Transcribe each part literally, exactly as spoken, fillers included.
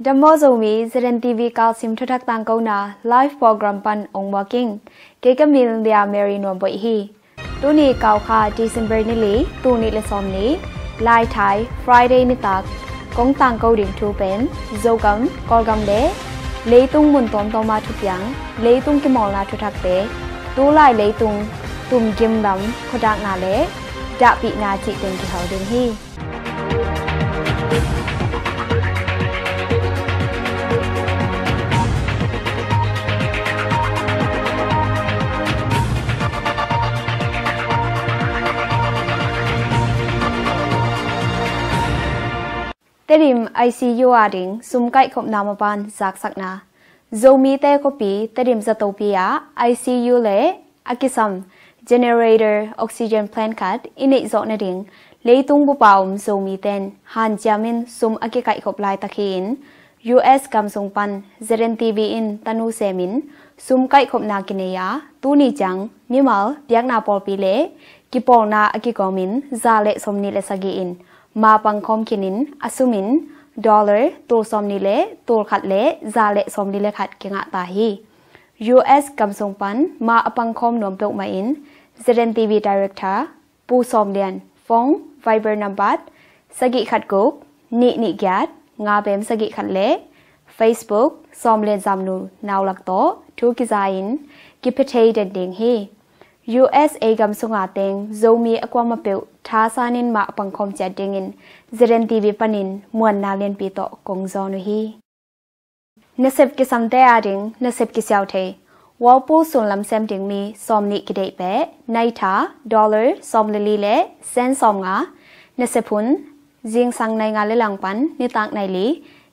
Dam maw Zomi, Zeren T V Kalsim thuthak tangkona live program pan ong muak ing. Kei ka min Lia Mary Nuam Boih hi. Tuni Kaukha December ni li, tul nih le sawm nih, Laithai, Friday nitak kong tangko ding thu pen Zogam, Kawlgam le leitung mun tuamtuama thupiang, leitung kimawlna thuthakte, tulai leitung tumgim lam khuadakna le dahpihna cih teng kihel ding hi. Tedim I C U a ding sum kaihkhopna maban zaksakna. Zomite khuapi Tedim zatopi ah I C U le a kisam generator oxygen plant khat i neih zawh nading leitung bup a om Zomite in hanciam in sum a kikaihkhop laitak hi-in U S gam sung pan Zeren T V in tanu semin sum kaihkhopna kinei a, tuni ciang mimal biakna pawlpi le kipawlna a kigawmin za le sawmnih le sagih in ma pangkhawm khinin a sumin dollar tul sawmnih le tul khat le za le sawmli le khat kingah ta hi. U S gam sung pan ma a pangkhawm nuam peuhmah in Zeren T V Director Pu Sawm Lian, phone, Viber number sagih khat guk nih nih giat nga bem sagih khat le Facebook Sawm Lian Zamnu Naulak tawh thu kiza in kipia thei den ding hi. U S A gam sunga teng Zomi a kuamah peuh thasanin ma a pangkhawm ciat dingin Zeren T V panin muanna lianpi tawh kong zawn uh hi. Nasep kisamte a ding nasep kisiau thei. Whirlpool sunlam sem ding mi sawmnih kideih peh, naitha dollar sawmli le sen sawmnga. Nasep hun zingsang nai nga le lang pan nitak nai li.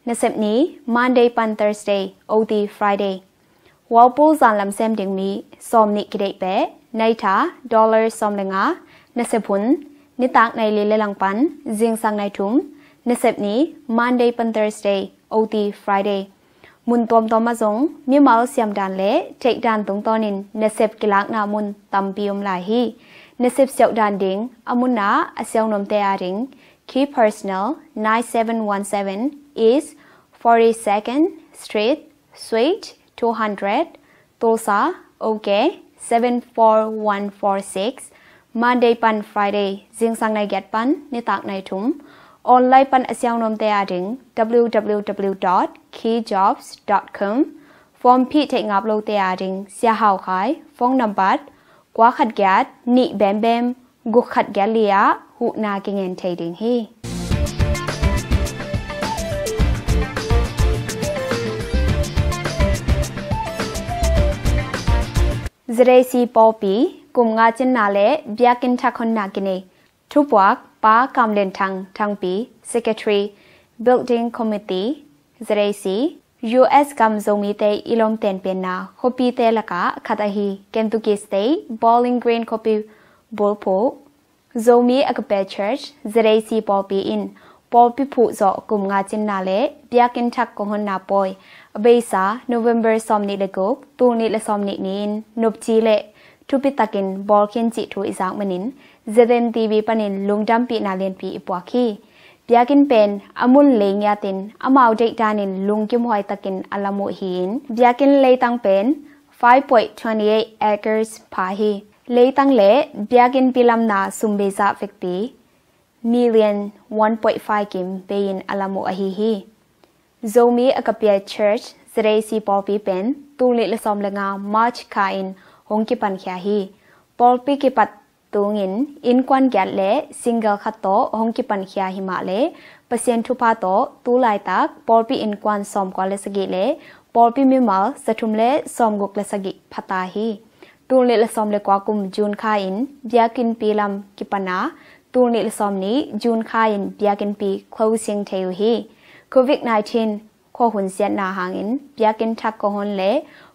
Nasep ni Monday pan Thursday, O T Friday. Whirlpool zanlam sem ding mi sawmnih kideih peh, naitha dollar sawm le nga. Nasep hun nitak nai li le lang pan zingsang nai thum. Nasep ni Monday pan Thursday, O T Friday. Mun tuamtuam ah zong mimal siamdan le theihdan tungtawnin nasep kilakna mun tampi om lai hi. Nasep siauhdan ding a munah a siaunuamte a ding Key Personnel, nine seven one seven East forty-second Street, Suite two hundred, Tulsa, OK seven four one four six. Monday pan Friday zingsang nai giat pan nitak nai thum. Online pan a siaunuamte a ding W W W dot key jobs dot com. Form phih theih ngap lote a ding Sia Hau Khai, phone number kua khat giat nih bem bem guk khat giat li ah huhna kingen thei ding hi. Zedesi pawlpi kum nga cinna le biakinn thak honna kinei. Thupuak Pa Kam Lian Thang Thangpi, Secretary, Building Committee, Zedesi. U S gam Zomite i lawmten penna khuapite lakah khat ahi Kentucky State Bowling Green khuapi bulphuh Zomi Agape Church, Zedesi pawlpi in pawlpi phuh zawh kum nga cinna le biakinn thak kong honna pawi a beisa November sawmnih le guk, tul nih le sawmnih ni-in nopci le thupi takin bawl khin cih thu i zak manin Zeden T V panin lungdampihna lianpi i puak hi. Biakinn pen a mun lei ngiatin amau deihdanin lungkimhuai takin a lam uh hi-in biakinn leitang pen five point twenty eight acres pha hi. Leitang le biakinn pilamna sum beisa vekpi million one point five kim bei-in a lam uh ahi hi. Zomi Agape Church, Zedesi pawlpi pen tul nih le sawm le nga March kha in hong kipankhia hi. Pawlpi kipat tungin innkuan giat le single khat tawh hong kipankhia hi mah le Pasian thupha tawh tu laitak pawlpi innkuan sawmkua le sagih le pawlpi mimal zathum le sawmguk le sagih phata hi. Tul nih le sawm le kua kum June kha in biakinnpi lam kipan a, tul nih le sawm nih June kha in biakinnpi closing thei uh hi. Covid nineteen khuahun siatna hangin biakinn thak kong hon le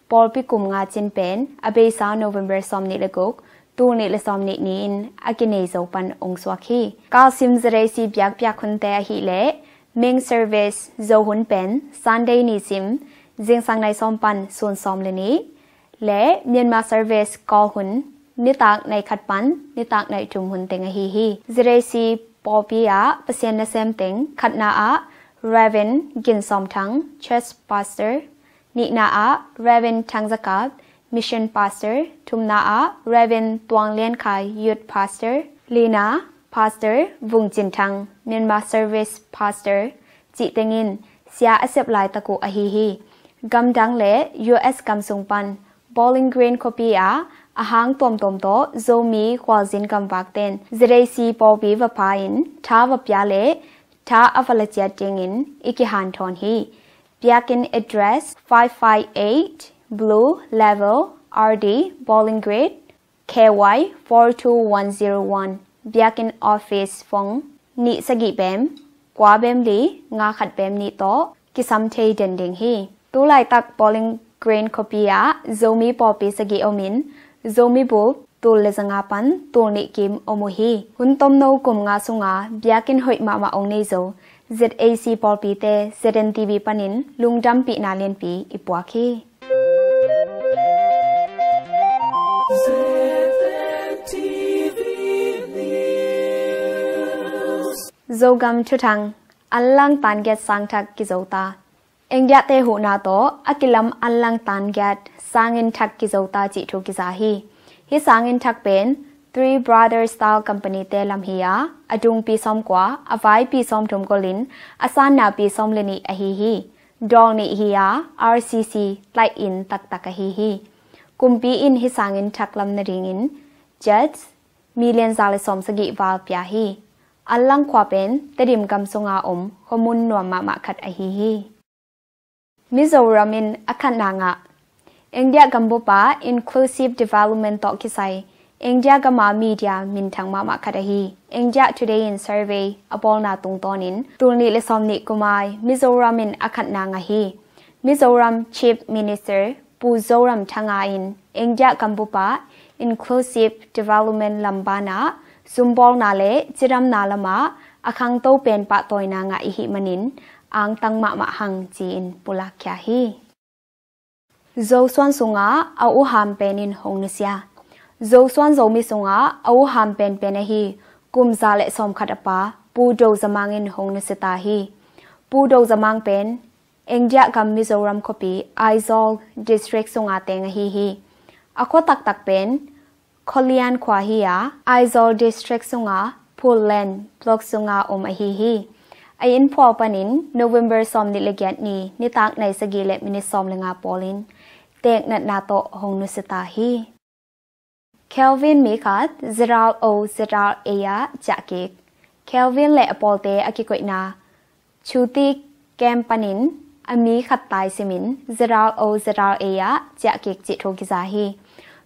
pawlpi kum nga cin pen a beisa November sawmnih le guk, tul nih le sawmnih ni-in a kinei zo pan ong suak hi. Kalsim Zedesi biakpiak hunte ahih leh main service zo hun pen Sunday nisim zingsang nai sawm pan sun sawm le nih le Myanmar service kawl hun nitak nai khat pan nitak nai thum hun teng ahi hi. Zedesi pawlpi ah Pasian nasem teng khatna ah Reverend Gin Sawm Thang, Church Pastor. Nihna ah Reverend Thang Za Kap, Mission Pastor. Thumna ah Reverend Tuang Lian Khai, Youth Pastor. Lina, Pastor Vung Cin Thang, Myanmar Service Pastor, cih teng in sia a sep laitak uh ahi hi. Gamdang le U S gam sung pan Bowling Green khuapi ah a hang tuamtuam tawh Zomi khualzin gamvakte'n Z A C pawlpi va pha in tha va pia le tha a va la ciat dingin i kihanthawn hi. Biakinn address five five eight Blue Level R D, Bowling Green, K Y four two one zero one. Biakinn office phone nih sagih bem kua bem li nga khat bem nih tawh kisam thei den ding hi. Tu laitak Bowling Green khuapi ah Zomi pawlpi sagih om in Zomi bup tul le zanga pan tul nih kim om uh hi. Hun tomno kum nga sunga biakinn hoih mahmah ong nei zo Z A C pawlpite Z N T V panin lungdampihna lianpi i puak hi. Zogam thuthang, anlang tan giat sangthak kizo ta. India te huhna tawh a kilam anlang tan giat sanginn thak kizo ta cih thu kiza hi. Hih sanginn thak pen Three Brothers Style Company te lam hi a, a dungpi sawmkua, a vaipi sawmthum golin, a sannapi sawm le nih ahi hi. Dawl nih hi a, R C C tlaih inn taktak ahi hi. Kumpi in hih sanginn thak lam nadingin judge million za le sawm sagih val pia hi. Anlang khua pen Tedim gam sunga om khuamun nuam mahmah khat ahi hi. Mizoram in a khatna ngah. India gambup ah inclusive development tawh kisai India gama media minthang mahmah khat ahi India Today in survey a bawlna tungtawnin tul nih le sawm nih kum ai Mizoram in a khatna ngah hi. Mizoram Chief Minister Pu Zoram Thanga in India gambup ah inclusive development lam banah zumbawlna le cidamna lamah a khangto pen pahtawina ngah i hih manin angtang mahmah hang ci-in pulakkhia hi. Zosuan sungah a uham pen in hong nusia. Zosuan Zomi sungah a uham penpen ahi kum za le sawmkhat a pa Pu Do Za Mang in hong nusia ta hi. Pu Do Za Mang pen India gam Mizoram khuapi Aizawl District sunga teng ahi hi. A khua taktak pen Khawlian khua hi a, Aizawl District sunga Phullen Block sunga om ahi hi. A innphual panin November sawm nih le giat ni nitak nai sagih le minit sawm le nga pawlin teeknatna tawh hong nusia ta hi. Kelvin mi khat Z R O Z R A ah ciah kik. Kelvin le a pawlte a kikoihna Chuti camp panin a mi khat tai simin Z R O Z R A ah ciah kik cih thu kiza hi.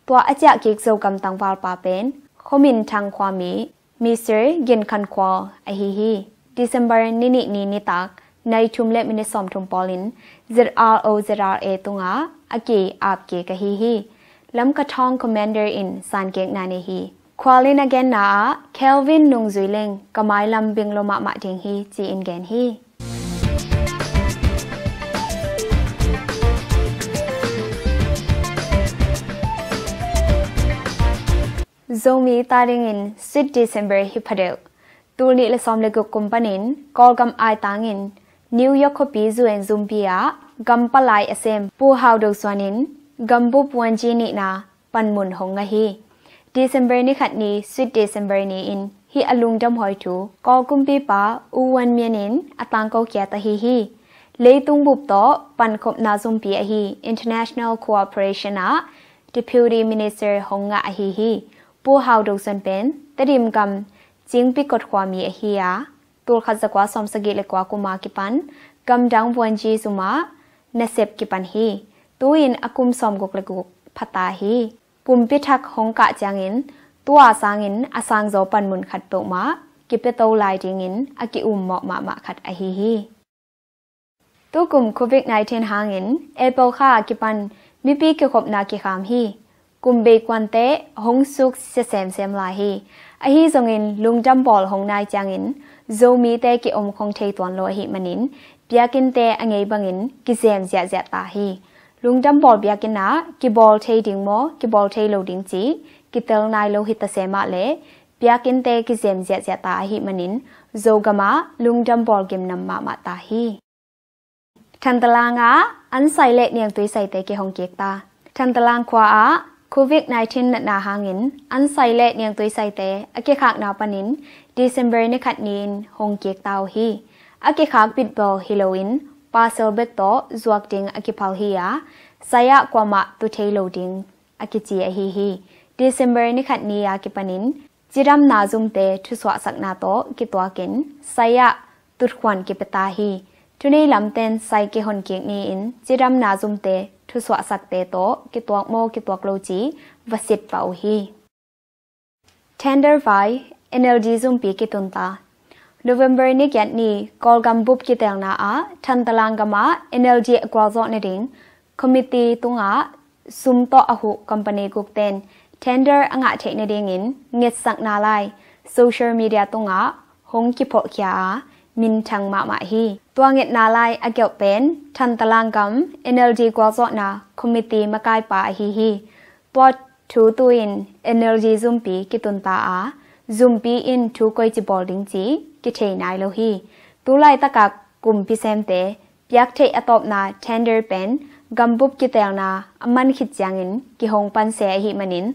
Tua a ciah kik Zogam tangvalpa pen Khominthang khuami Mister Gin Khan Khual ahi hi. December ni nih ni nitak nai thum le minit sawmthum pawlin Z R O Z R A tungah a ki ap kik ahi hi. Lamka Thawng Commander in san kikna nei hi. Khual in a genna ah Kelvin nungzui leng ka mailam binglo mahmah ding hi ci-in gen hi. Zomi ta dingin Sweet December hi phadeuh. Tul nih le sawm le guk kum panin Kawlgam aitangin New York khuapi U N zumpi ah gam palai a sem Pu Hau Do Suan in gambup vuanci nihna panmun hong ngah hi. December ni khat ni Sweet December ni-in hih a lungdamhuai thu Kawl kumpipa U Wan Mian in a tangko khiat ahi hi. Leitung bup tawh pankhopna zumpi ahi International Cooperation ah Deputy Minister hong ngah ahi hi. Pu Hau Do Suan pen Tedim gam Cingpi kot khuami ahi a, tul khat za kua sawm sagih le kua kuma kipan gamdang vuanci zuma nasep kipan hi. Tu-in a kum sawm guk le guk phata hi. Kumpi thak hong kah ciangin tua sangin a sangzaw panmun khat peuhmah kipiato lai dingin a ki-ummawh mahmah khat ahi hi. Tukum Covid nineteen hangin April kha a kipan mipi kikhopna kikham hi. Kum beikuante hong suk sia semsem lai hi. Ahi zongin lungdam bawl hong nai ciangin Zomite ki-om khong thei tuan lo ahih manin biakinnte a ngei bangin kizem ziahziah ta hi. Lungdam bawl biakinn ah kibawl thei ding maw kibawl thei lo ding cih kitel nai lo hi ta semah le biakinnte kizem ziahziah ta ahih manin Zogam ah lungdam bawlgim nam mahmah ta hi. Thantalang ah ansai le niangtui saite kihong kik ta. Thantalang khua ah Covid nineteen natna hangin ansai le niangtui saite a kikhakna panin December ni khat ni-in hong kik ta uh hi. A kikhak bitbel hi loin parcel bek tawh zuak ding a kiphal hi a, sai ah kuamah tu thei lo ding a kici ahi hi. December ni khat ni a kipanin cidamna zumte thusuahsakna tawh kituakin sai ah tutkhuan kipia ta hi. Thunei lamten sai kihon kik ni-in cidamna zumte thusuahsakte tawh kituak maw kituak lo ci va sit pah uh hi. Tender vai, N L D zumpi kitun ta. November ni giat ni Kawlgam bup kitelna ah Thantalang gam ah N L D a gualzawh nading committee tungah sum tawh a huh company gukten tender a ngah theih nadingin ngetsakna lai social media tungah hong kiphawlkhia a, minthang mahmah hi. Tua ngetna lai a gelh pen Thantalang gam N L D gualzawhna committee makaipa ahi hi. Tua thu tu-in N L D zumpi kitun ta a, zumpi in thu koici bawl ding ci kithei nai lo hi. Tu laitakah kumpi semte piak theih a tawpna tender pen gambup kitelna a man khit ciangin kihong panse ahih manin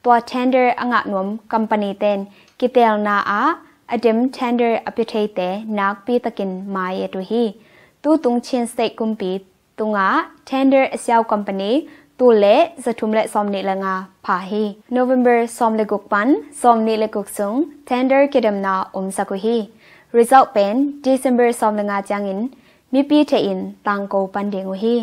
tua tender a ngah nuam company ten kitelna ah a dem tender a pia theite nakpi takin mai et uh hi. Tutung Chin State kumpi tungah tender a siau company tul le zathum le sawmnih le nga pha hi. November sawm le guk pan sawmnih le guk sung tender kidemna omsak uh hi. Result pen December sawm le nga ciangin mipi theih in tangko pan ding uh hi.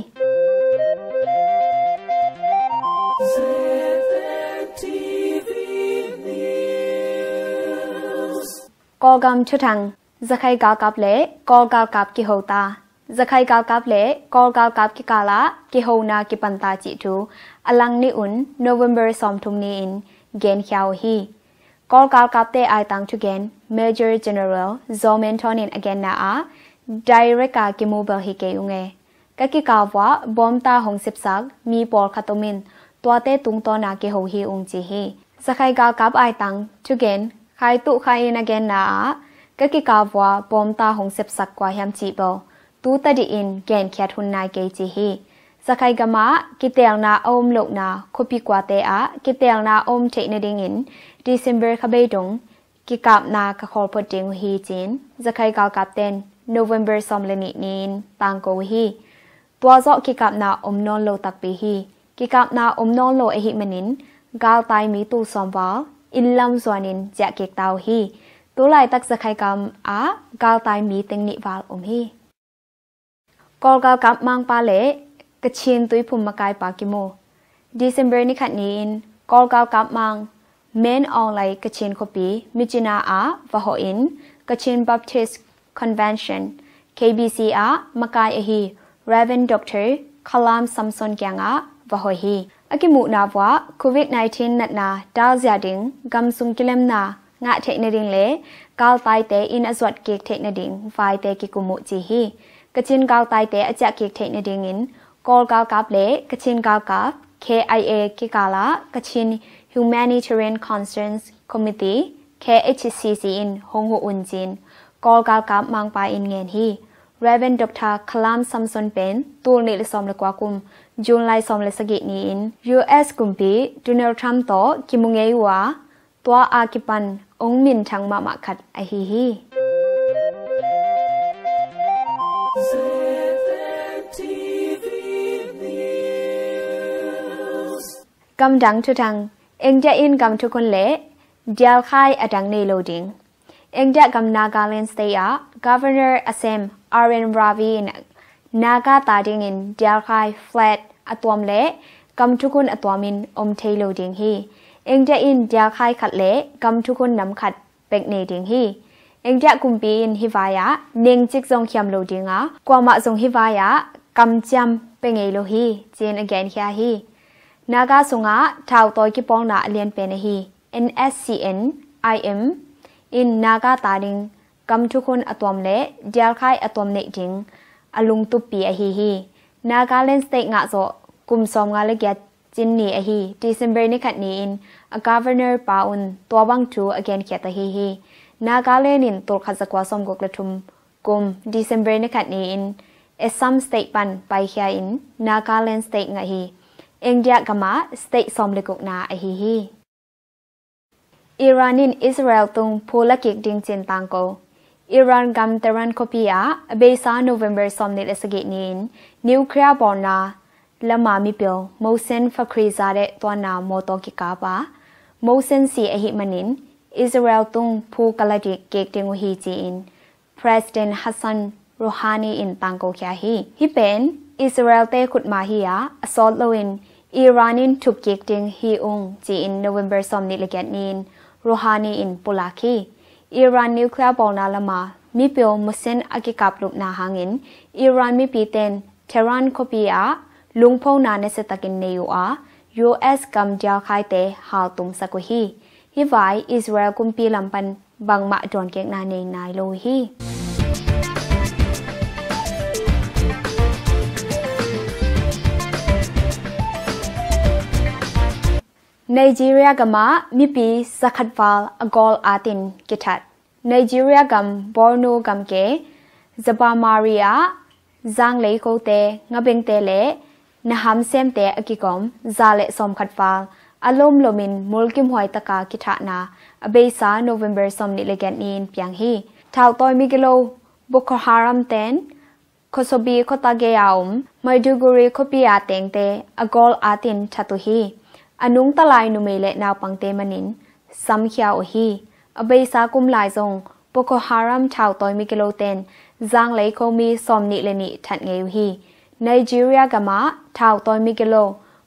Kawlgam thuthang, Zakhai galkap le Kawl galkap kiho ta. Zakhai galkap le Kawl galkap kikal ah kihona kipan ta cih thu a lang ni un November sawmthum ni-in genkhia uh hi. Kawl galkapte aitang thugen Major General Zaw Men Thawn in a genna ah direct a kimu bel hi kei ung e. Ka kikal vuah bawmta hong sepsak mi pawlkhat om in tuate tungtawna kiho hi ung ci hi. Zakhai galkap aitang thugen Khai Tuh Khai in a genna ah ka kikal vuah bawmta hong sepsak kua hiam cih bel tu tadih in genkhiat hun nai kei ci hi. Zakhai gam ah kitelna a om lohna khuapi kuate ah kitelna a om theih nadingin December kha bei dong kikapna ka khawl phot ding uh hi ci-in Zakhai galkapten November sawm le nih ni-in tangko uh hi. Tua zawh kikapna om nawn lo takpi hi. Kikapna om nawn lo ahih manin galtai mi tul sawm val inn lam zuanin ciah kik ta uh hi. Tu laitak Zakhai gam ah galtai mi teng nih val om hi. Kawl galkap mangpa le Kachin tuiphum makaipa kimu. December ni khat ni-in Kawl galkap mang Men Aung Hlaing Kachin khuapi Myitkyina ah va hawh in Kachin Baptist Convention, K B C ah makai ahi Reverend Doctor Khalam Samson kiangah va hawh hi. A kimuhna vuah Covid nineteen natna dalzia ding gamsung kilemna ngah theih nading le galtaite inn a zuat kik theih nading vaite kikum uh ci hi. Kachin galtaite a ciah kik theih nadingin Kawl galkap le Kachin galkap K I A kikal ah Kachin Humanitarian Concerns Committee, K H C C in hong huh un ci-in Kawl galkap mangpa in ngen hi. Reverend Doctor Khalam Samson pen tul nih le sawm le kua kum June lai sawm le sagih ni-in U S kumpi Donald Trump tawh kimu ngei uh a, tua a kipan ong minthang mahmah khat ahi hi. Gamdang thuthang, India in gam thukhun le dialkhai a dang nei lo ding. India gam Nagaland State ah Governor a sem R N Ravi in Naga ta dingin dialkhai flag a tuam le gam thukhun a tuamin om thei lo ding hi. India in dialkhai khat le gam thukhun nam khat bek nei ding hi. India kumpi in hih vai-ah nengcik zong khiam lo ding a, kuamah zong hih vai-ah kamciam pia ngei lo hi, ci-in a genkhia hi. Naga sungah thautawi kipawlna a lianpen ahi N S C N I M in Naga ta ding gam thukhun a tuam le dialkhai a tuam neih ding a lungtuppi ahi hi. Nagaland State ngah zawh kum sawmnga le giat Cin ni ahi December ni khat ni-in a governor pa un tua bang thu a genkhiat ahi hi. Nagaland in tul khat za kua sawmguk le thum kum December ni khat ni-in Assam state pan paikhia in Nagaland state ngah hi. India gamah state sawm le gukna ahi hi. Iran in Israel tung phu la kik ding cin tangko. Iran gam Tehran khuapi ah a beisa November sawmnih le sagih ni-in nuclear bawlna lama mipil Mohsen Fakhrizadeh tuanna mawtaw kikap a, Mohsen si ahih manin Israel tung phu ka la dik kik ding uh hi ci-in President Hassan Rouhani in tangkokhia hi. Hih pen Israel te khutma hi a, a sawt loin Iran in thup kik ding hi ung ci-in November sawmnih le giat ni-in Rouhani in pulak hi. Iran nuclear bawlna lama mipil Mohsen a kikaplupna hangin Iran mipite'n Tehran khuapi ah lungphona nasiatakin nei uh a, U S gam dialkhaite haltumsak uh hi. Hih vai Israel kumpi lam pan bangmah dawnkikna nei nai lo uh hi. Nigeria gamah mipi zakhat val a gawl atin kithat. Nigeria gam Borno gamke Zabamari ah zanglei kote, ngabengte le nahamsemte a kigawm za le sawmkhat val a lomlomin mulkimhuai taka kithahna a beisa November sawmnih le giat ni-in piang hi. Thautawi migilo Boko Haram ten Khosobi khuata gei a om Maiduguri khuapi a tengte a gawl atin that uh hi. A nungta lai numei le naupangte manin samkhia uh hi. A beisa kum lai zong Boko Haram thautawi migilote'n zanglei khomi sawmnih le nih that ngei uh hi. Nigeria gamah thautawi migilo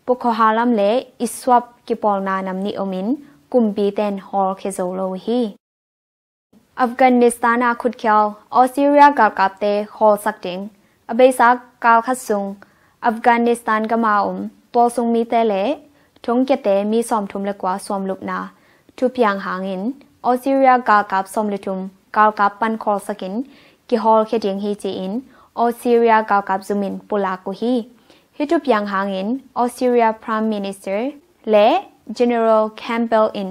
Boko Haram le ISWAP kipawlna nam nih omin kumpite'n hawlkhia zo lo uh hi. Afghanistan a khutkhial Australia galkapte khawlsak ding. A beisa kal khat sung Afghanistan gama om tualsung mite le thongkiate mi sawmthum le kua suamlupna thupiang hangin Australia galkap sawm le thum galkap pan khawlsakin kihawlkhia ding hi ci-in Australia galkap zumin pulak uh hi. Hih thupiang hangin Australia Prime Minister le General Campbell in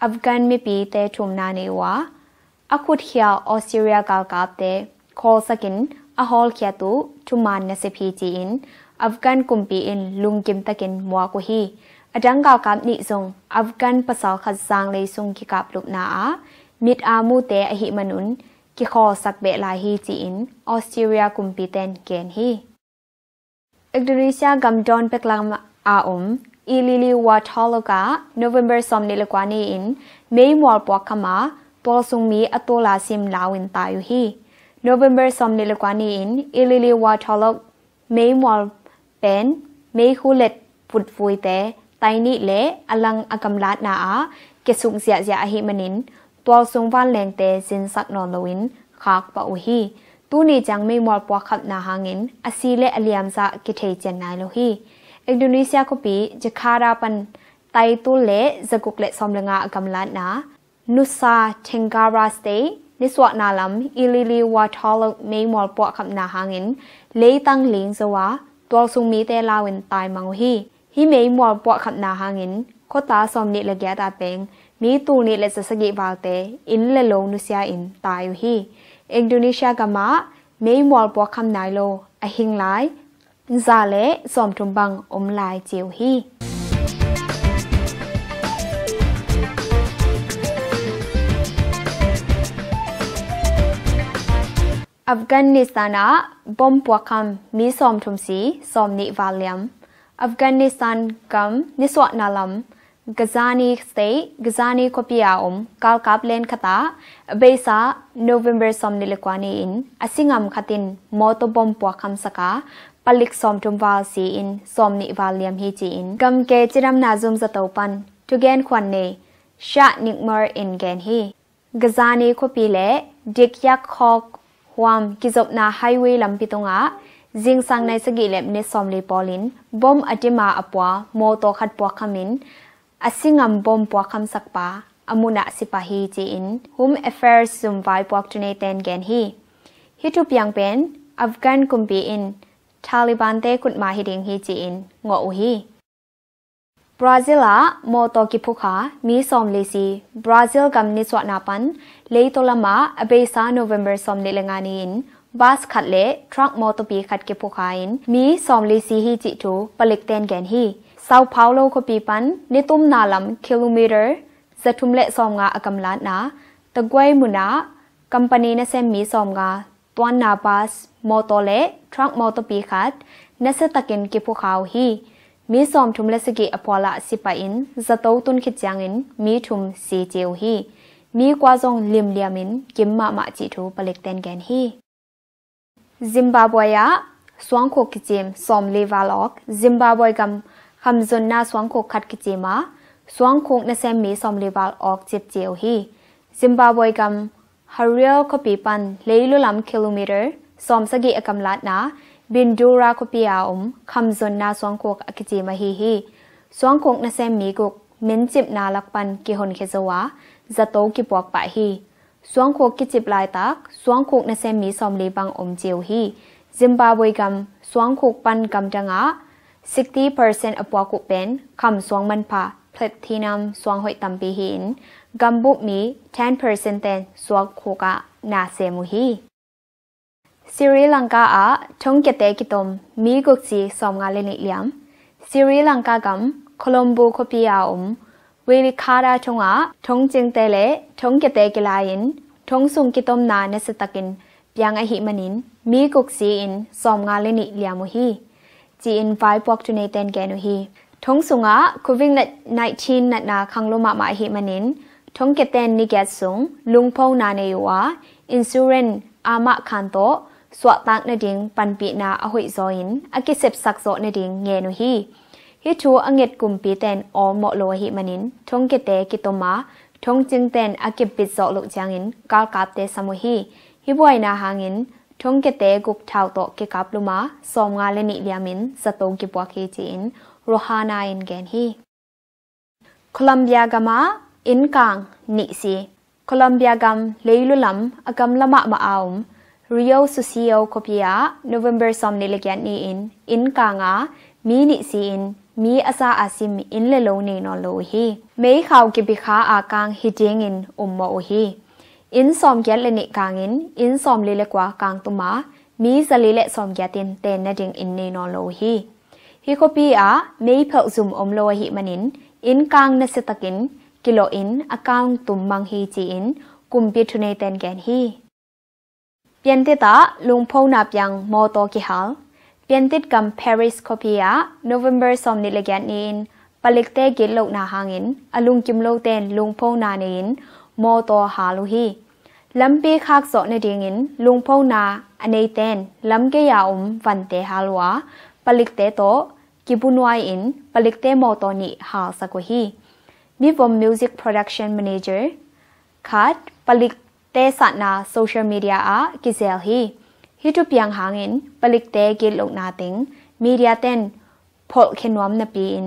Afghan mipite thumna nei uh a, a khutkhial Australia galkapte khawlsakin a hawlkhiat uh thuman nasep hi ci-in Afghan kumpi in lungkim takin muak uh hi. A dang galkap nih zong Afghan pasal khat zanglei sung kikaplupna ah mit a mute ahih manun kikhawlsak beh lai hi ci-in Australia kumpite'n gen hi. Indonesia gam dawn pek lam a om Ilili Watalok ah November sawmnih le kua ni-in meimual puakkham a tualsung mi a tul a sim lau in tai uh hi. November sawmnih le kua ni-in Ilili Watalok meimual pen meikhu let vutvuite tai nih le a lang a gamlatna ah kiasuk ziahziah ahih manin tualsung vanlengte zinsak nawn loin khak pah uh hi. Tuni ciang meimual puakkhapna hangin a si le a liamzah kithei cian nai lo hi. Indonesia khuapi Jakarta pan tai tul le zaguk le sawm le nga a gamlatna Nusa Tenggara State nisuahna lam Ilili Watalok meimual puahkhapna hangin leitang ling zo a tualsung mite lau in taimang uh hi. Hih meimual puahkhapna hangin khuata sawmnih le giat a peng mi tul nih le zasagih valte inn le lo nusia in tai uh hi. Indonesia gamah meimual puahkham nai lo a hing lai za le sawmthum bang om lai ci uh hi. Afghanistan ah bom puakkham mi sawmthum si, sawmnih val liam. Afghanistan gam nisuahna lam Ghazni State, Ghazni khuapi a om galkap len khat ah a beisa November sawmnih le kua ni-in a singam khat in mawtaw bom puakkhamsak a palik sawmthum val si-in sawmnih val liam hi ci-in gamke cidamna zum zato pan thugen khuan nei Shah Nikmar in gen hi. Ghazni khuapi le Dikyak Khawk huam kizopna highway lampi tungah zingsang nai sagih le minit sawmli pawlin bom a dim a a pua mawtaw khat puakkhamin a singam bom puakkhamsakpa a munah si pah hi ci-in Home Affairs zumvai puaktu neite'n gen hi. Hih thupiang pen Afghan kumpi in Taliban-te khutma hi ding hi ci-in ngawh uh hi. Brazil ah mawtaw kiphukha mi sawmli si. Brazil gam nisuahna pan leitaw lamah a beisa November sawmnih le nga ni-in bus khat le truck mawtawpi khat kiphukha in mi sawmli si hi cih thu palikten gen hi. Sao Paulo khuapi pan nitumna lam kilometer zathum le sawmnga a gamlatna Taguai munah company nasem mi sawmnga tuanna bus mawtaw le truck mawtawpi khat nasiatakin kiphukha uh hi. Mi sawmthum le sagih a pualah sipahin zato tun khit ciangin mi thum si ci uh hi. Mi kua zong limliamin kim mahmah cih thu palikten gen hi. Zimbabwe ah suangkhuk kicim sawmli val awk. Zimbabwe gam khamzonna suangkhuk khat kicim a suangkhuk nasem mi sawmli val awk cip ci uh hi. Zimbabwe gam Harare khuapi pan leilu lam kilometer sawmsagih a gamlatna Bindura khuapi a om khamzonna suangkhuk a kicim ahi hi. Suangkhuk nasem mi guk mincipna lak pan kihonkhia zo a zato kipuak pah hi. Suangkhuk kicip laitak suangkhuk nasem mi sawmli bang om ci uh hi. Zimbabwe gam suangkhuk pan gamdang ah sixty percent a puak uh pen kham suang manpha platinum suang hoih tampi hi-in gambup mi ten percent ten suangkhuk ah na sem uh hi. Sri Lanka ah thongkiate kitom mi guk si sawmnga le nih liam. Sri Lanka gam Colombo khuapi a om Welikara thong ah thongcingte le thongkiate kilai-in thong sung kitomna nasiatakin piang ahih manin mi guk si-in sawmnga le nih liam uh hi ci-in vaipuak thuneiten gen uh hi. Thong sungah covid nineteen natna khanglo mahmah ahih manin thongkiaten ni giat sung lungphona nei uh a insurance amah khan tawh suahtak nading panpihna a hoihzaw in a kisepsak zawh nading ngen uh hi. Hih thu a nget kumpiten awlmawh lo ahih manin thongkiate kitom a thongcingten a kipbit zawh loh ciangin galkapte sam uh hi. Hih buaina hangin thongkiate guk thau tawh kikap luma sawmnga le nih liamin zato kipuak hi ci-in Rohana in gen hi. Colombia gama innkang nih si. Colombia gam leilu lam a gamla mahmah a om Rio Sucio khuapi ah November sawmnih le giat ni-in innkang a mi nih si-in mi a za a sim inn le lo nei nawn lo uh hi. Meikhau kibikha a kang hi dingin ummawh uh hi. Inn sawmgiat le nih kangin inn sawmli le kua kangtuma mi zali le sawmgiat in ten nading inn nei nawn lo uh hi. Hih khuapi ah meiphelh zum om lo ahih manin innkang nasiatakin kilawhin a kangtum mang hi ci-in kumpi thuneiten gen hi. Piantit ah lungphona piang mawtaw kihal. Piantit gam Paris khuapi ah November sawmnih le giat ni-in palikte gitlohna hangin a lungkim loten lungphona nei-in mawtaw hal uh hi. Lampi khakzawh nadingin lungphona a neiten lamgei a om vante hal uh a palikte tawh kibunuai-in palikte mawtaw nih halsak uh hi. Mivom Music Production Manager khat palikte satna social media ah kizel hi. Hih thupiang hangin palikte gitlohna teng media ten pholhkhia nuam napi-in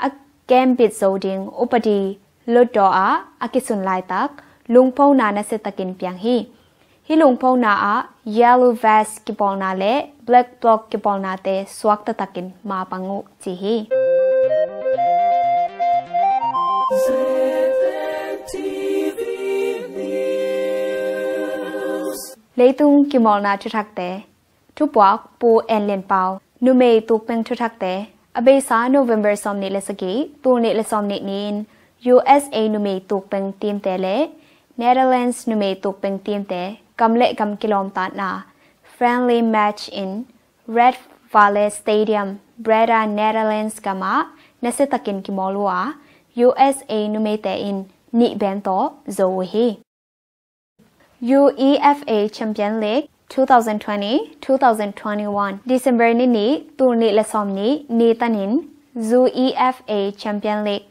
a kembit zo ding upadi lotdaw ah a kisun laitak lungphona nasiatakin piang hi. Hih lungphona ah yellow vest kibawlna le black bloc kibawlnate suak taktakin mapang uh ci hi. Leitung kimawlna thuthakte. Thupuak Pu En Lian Pau. Numei tukpeng thuthakte. A beisa November sawmnih le sagih, tul nih le sawmnih ni-in U S A numei tukpeng teamte le Netherlands numei tukpeng teamte gam le gam kilawmtatna friendly match in Red Valet Stadium, Breda, Netherlands gamah nasiatakin kimawl uh a U S A numeite in nih bem tawh zo uh hi. UEFA Champion League two thousand twenty, two thousand twenty-one December ni nih, tul nih le sawmnih ni tanin UEFA Champion League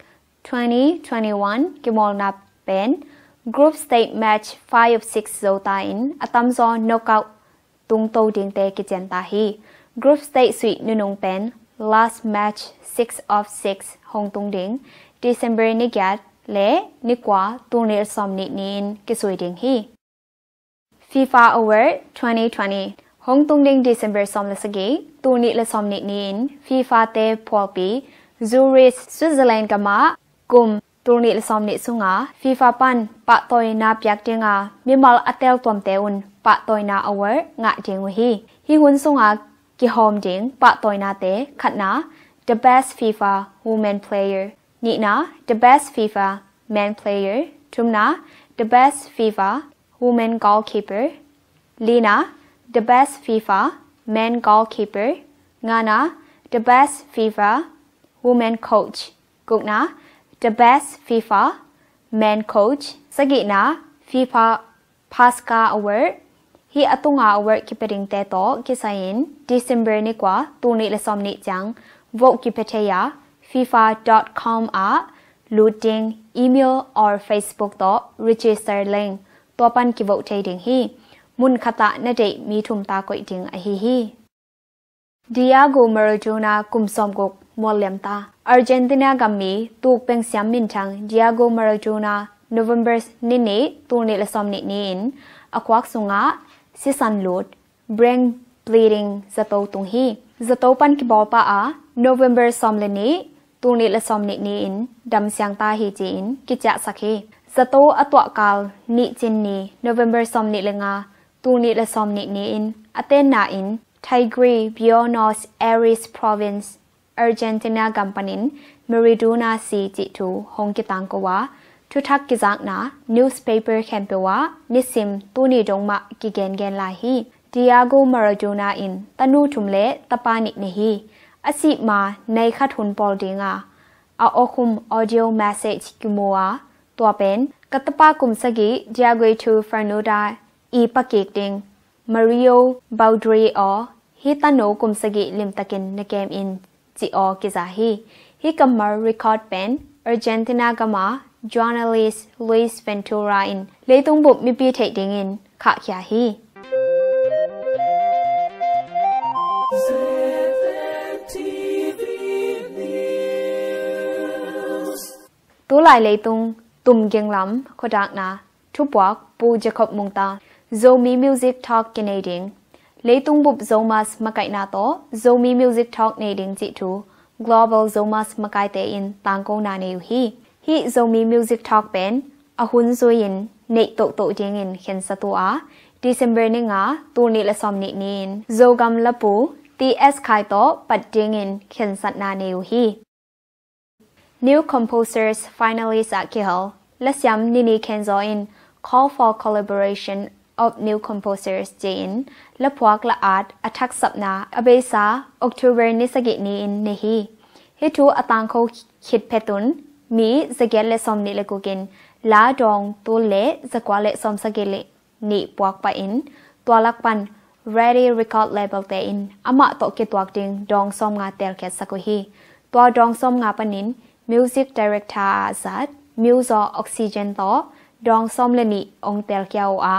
twenty twenty-one kimawlna pen group stage match five of six zota in a tamzaw knockout tungto dingte kician ta hi. Group stage suih nunung pen last match six of six hong tung ding December ni giat le ni kua, tul nih le sawmnih ni-in kisui ding hi. FIFA Award twenty twenty hong tung ding December sawm le sagih, tul nih le sawmnih ni-in FIFA te phualpi Zurich, Switzerland gam ah kum tul nih le sawm nih sunga FIFA pan pahtawina piak dinga mimal a tel tuamte un pahtawina award ngah ding uh hi. Hih hun sunga kihawm ding pahtawinate, khatna, the best FIFA women player, nihna, the best FIFA men player, thumna, the best FIFA women goalkeeper, lina, the best FIFA men goalkeeper, ngana, the best FIFA women coach, gukna, the best FIFA men coach, sagihna, FIFA Paska Award. Hih a tunga award kipia dingte tawh kisai-in December ni kua tul nih le sawm nih ciang vote kipia thei a, fifa dot com ah lut ding, email or Facebook tawh register leng tua pan kivote thei ding hi. Mun khat ah na deih mi thum ta koih ding ahi hi. Diego Maradona kum sawmguk mualliam ta. Argentina gammi tuk pengsiam minthang Diego Maradona November ni nih tul nih le sawm nih ni-in a khuak sungah sisan lut, brain bleeding, zato tung hi. Zato pan kibawl pah a November sawm le nih tul nih le sawm nih ni-in damsiang ta hi ci-in kiciahsak hi. Zato a tuahkal nihcin ni November sawm nih le nga tul nih le sawm nih ni-in a tenna in Tigre, Buenos Aires Province, Argentina gam panin Maradona si cih thu hong kitangko a, thuthak kizakna newspaper khempeuh ah nisim tuni dong mah kigengen lai hi. Diego Maradona in tanu thum le tapa nih nei hi. A sih ma nai khat hun pawl dinga a awkhum audio message kimu a, tua pen, "Ka tapa kum sagih Diego Armando Fernández i pakik ding, Mario Baldi aw, hih tanu kum sagih limtakin na kem in," ci aw kiza hi. Hih kammal record pen Argentina gama journalist Luis Ventura in leitung bup mipi theih dingin khahkhia hi. Tulai leitung tumging lam khuadakna thupuak Pu Jacob Mungta. Zomi Music Talk kinei ding. Leitung bup Zomus makaihna tawh Zomi Music Talk nei ding cih thu Global Zomus makaite in tangkona nei uh hi. Hih Zomi Music Talk pen a hun zui-in neih tohtoh dingin khensat uh a, December ni nga tul nih le sawm nih ni-in Zogam lapu T S Khai tawh pat dingin khensatna nei uh hi. New Composers Finalist ah kihel lasiam Nini Khenzaw in Call for Collaboration of New Composers ci-in laphuak la-at a thaksapna a beisa October ni sagih ni-in nei hi. Hih thu a tangko khit phetun mi zagiat le sawm nih le guk in la dawng tul le zakua le sawm sagih le nih puak pahin tua lak pan Ready Record label te in amah tawh kituak ding dawng sawm nga telkhiatsak uh hi. Tua dawng sawm nga panin music director a zat Muzaw Oxygen tawh dawng sawm le nih ong telkhia uh a,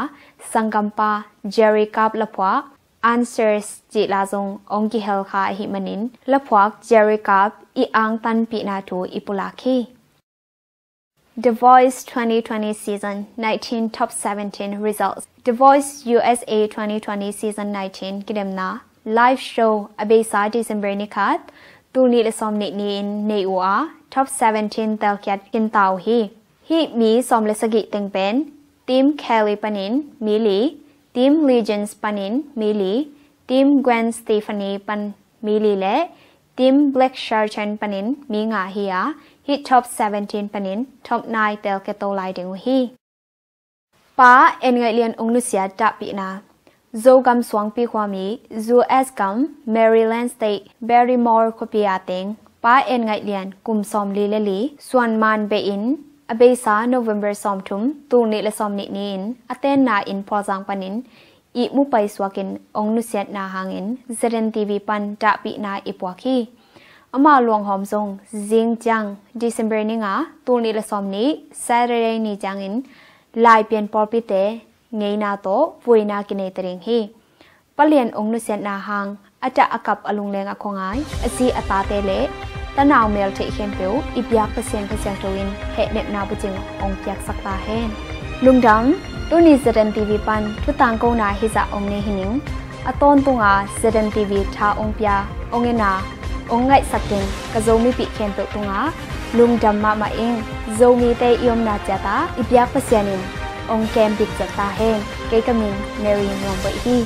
sanggampa Jerry Kap laphuak Answers cih la zong ong kihel kha ahih manin laphuak Jerry Kap i angtanpihna thu i pulak hi. The Voice twenty twenty Season nineteen Top seventeen Results. The Voice U S A twenty twenty Season nineteen kidemna live show a beisa December ni khat tul nih le sawm nih ni-in nei uh a, Top seventeen telkhiat kinta uh hi. Hih mi sawm le sagih teng pen Team Kelly panin mi li, Team Legends panin mi li, Team Gwen Stefani pan mi li le Team Blake Shelton panin mi nga hi a, hih Top seventeen panin Top nine telkhia to lai ding uh hi. Pa En Ngaih Lian ong nusiat dahpihna. Zogam suangpi khuami U S gam Maryland State Baltimore khuapi a teng Pa En Ngaih Lian kum sawm li le li suan man behin a beisa November sawm thum tul nih le sawm nih ni-in a tenna in Phualzang panin ihmu paisuakin ong nusiatna hangin Z N T V pan dahpihna i puak hi. Ama luanghawm zong zing ciang December ni nga tul nih le sawm nih Saturday ni ciangin Laipian pawlpite ngeina tawh vuina kinei ta ding hi. Pa Lian ong nusiatna hang a dah a kap a lungleng a khuangai a zi a tate le tanau mel theih khempeuh i biak Pasian Kha Siangtho in hehnepna bucing ong piaksak ta hen. Lungdam. Tuni Z N T V pan thutangkona hizah ong nei hi ning. A tawntunga Z N T V tha ong pia ong ena Hong ngaihsak in ka Zomipih khempeuh tungah lungdam mahmah ing. Zomite i omna ciatah i biak Pasian in hong kembit zat ta hen. Kei ka min Mary Muang Boih hi.